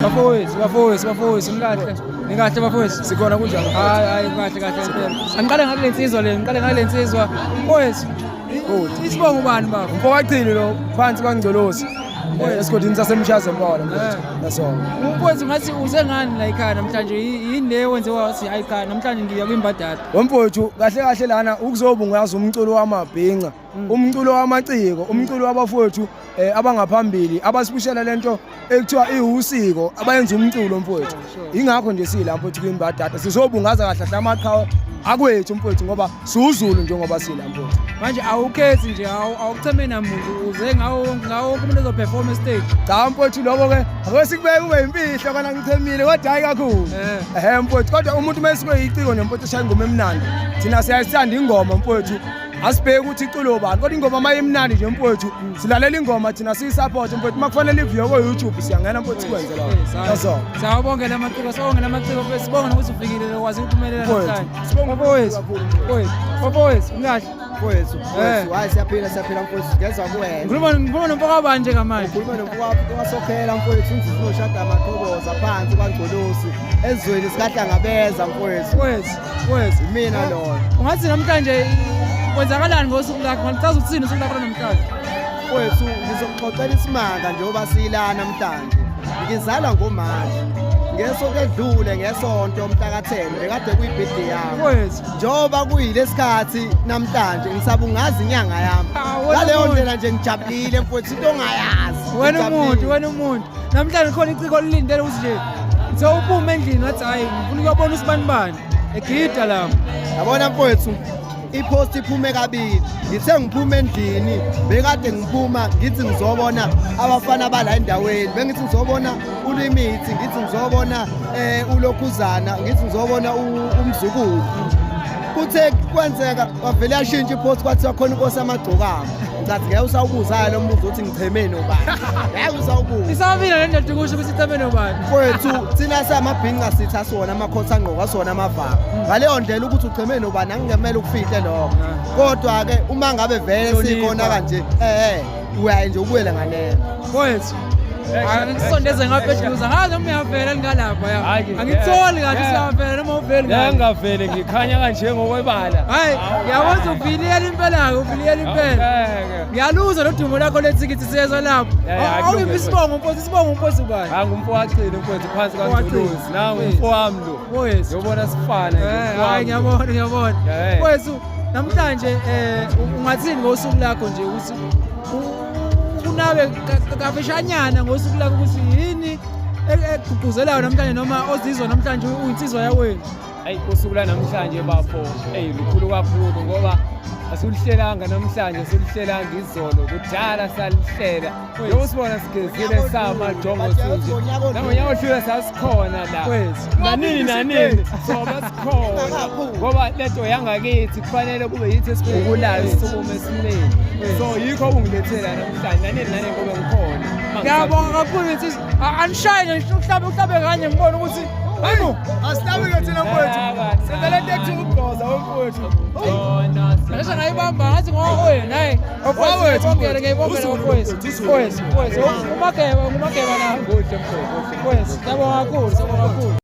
Bafowethu, bafowethu, bafowethu, nikahle. Nikahle bafowethu. Sikhona kunjani? Hayi, hayi kahle kahle impela. Angiqale ngakule nsizwa le, ngiqale ngakule nsizwa. Mfowethu. Isibongo ubani baba? Mfowachili lo phansi kwaNgcolosi. Esigodini saseMshazi eMpala mfowethu. Nasonke. Mfowethu ngathi uze ngani la ekhaya namhlanje? Yini le wenze wathi hayi cha namhlanje ngiya kwimbadada? Wemfowethu kahle kahle lana ukuzobungaza umculo wamabhinca, umculo wamaciko, umculo wabafowethu abangaphambili abasibushela lento ekuthiwa iwusiko abayenza umculo mfowethu. Ingakho nje sila mfowethu kwimbadada sizobungaza kahle kahle amaqhawe akwethu mfowethu ngoba siwuZulu njengoba sila mfowethu. Manje awukhethi nje awucheme namuntu uze ngawo ngawo wonke umuntu ozoperform stage. Cha mfowethu lokho ke ake sikubeke kube imfihlo kana ngichemile kodwa hayi kakhulu. Ehhe mfowethu kodwa umuntu uma esuke yiciko nje mfowethu eshaya ingoma emnandi. Thina siyayithanda ingoma mfowethu. Asibheki ukuthi iculo bani kodwa ingoma uma imnandi nje mfowethu silalela ingoma thina siyisupport mfowethu uma kufanele iviwe ko-YouTube siyangena mfowethu sikwenze lokho. Yasona. Siyabongela amaciko, sibongela amaciko mfowethu, sibonge nokuthi ufikile ukwazi ukuphumelela Mfowethu, namhlanje. sibonge Bafowethu, kakhulu. mfowethu, bafowethu, nikahle. Mfowethu, mfowethu, hayi siyaphila siyaphila mfowethu, ngezwa kuwena. Ngikhuluma nomfokabani njengamanje? Ukhuluma nomfowethu wasokhela mfowethu, umzuzu oshada amaqhoboza phansi kwaNgcolosi, ezweni sikahlangabeza mfowethu. Mfowethu, mfowethu. Imina loyo. Ungathi namhlanje kwenzakalani ngosuku lakho? Ungachaza ukuthini usuku lakho namhlanje? Mfowethu, ngizokuxoxela isimanga njengoba sila namhlanje. Ngizalwa ngoMashi. Ngesonto edlule ngesonto mhla ka-10 bekade kuyibirthday yami. Mfowethu. Njengoba kuyilesikhathi namhlanje ngisabungaza inyanga yami. Ah, wena Ngaleyo umuntu. ndlela nje ngijabulile mfowethu into ongayazi. Wena umuntu, Ngijabulile. wena umuntu. Namhlanje khona iciko olilindele ukuthi nje sewuphume endlini wathi hayi ngifuna ukuyobona usibani bani. Egida lapho. Yabona mfowethu ipost iphume kabili. Ngithe ngiphuma endlini bekade ngiphuma ngithi ngizobona abafana bala endaweni. Bengithi ngizobona uLimithi, ngithi ngizobona uLokhuzana, ngithi ngizobona umzukulu. Kuthe kwenzeka kwavele yashintsha ipost kwathiwa khona inkosi amagcokama. Ngicathi ngeke usawubuza lo mbuzo ukuthi ngicheme nobani. Ngeke usawubuza. Isabila le ndoda ukusho ukuthi icheme nobani. Mfowethu thina samabhinca sithi asiwona amakhotha angqoko asiwona amavaka. Ngaleyo ndlela ukuthi ucheme nobani angingemele ukufihle lokho. Kodwa ke uma ngabe vele Hlonipha. sikhona kanje uyaye nje ubuyele ngaleyo. Mfowethu. Angisondeze ngapha eduze. Ngazi noma uyavela ningalapha ya. Hayi, Angitholi kahle yeah. usiyavela noma uveli ngale. Ngangavele ngikhanya kanje ngokwebala. Hayi, ngiyakwazi uviliyela impela ke, uviliyela impela. Ngeke. Ngiyaluzwa nodumo lakho lethikithi siyezwa lapho. Yeah, yeah, Awungiphi kulungile. isibongo mfowethu, isibongo mfowethu ubani? Hayi ngumfowachile mfowethu phansi Mfowachile. kaNgcolosi. Nangu umfowami lo. Mfowethu. Uyobona sifana nje. Hayi ngiyabona, ngiyabona. Yeah. Mfowethu, namhlanje ungathini ngosuku lakho nje ukuthi unabe kafishanyana ngosuku lakho ukuthi yini egqugquzelayo namhlanje noma ozizwa namhlanje uyinsizwa yakwenu? Hayi usuku la namhlanje bafo, ey lukhulu kakhulu ngoba asiluhlelanga namhlanje, siluhlelanga izolo, kudala salihlela. Njengoba sibona sigezile samajongo sinje. Nangonyaka odlule sasikhona la. Nanini nanini soba sikhona ngoba lento yangakithi kufanele kube yithi esibhukulayo sisukume esimeni. So yikho okungilethela namhlanje, nanini nanini ngoba ngikhona. Ngiyabonga kakhulu insizwa. Anishaye nje uhlabe uhlabe kanye ngibone ukuthi hayibo. Asihlabi ke thina mfowethu. Senza lento ekuthiwa ukugqoza mfowethu. Ngisho ngayibamba ngathi ngowe naye. Wawethu, Ngiyibongela ngiyibongela uZulu, mfowethu. mfowethu, Mfowethu, mfowethu. Umakeba, ngumakeba la. Kuhle mfowethu. Mfowethu, siyabonga kakhulu, siyabonga kakhulu.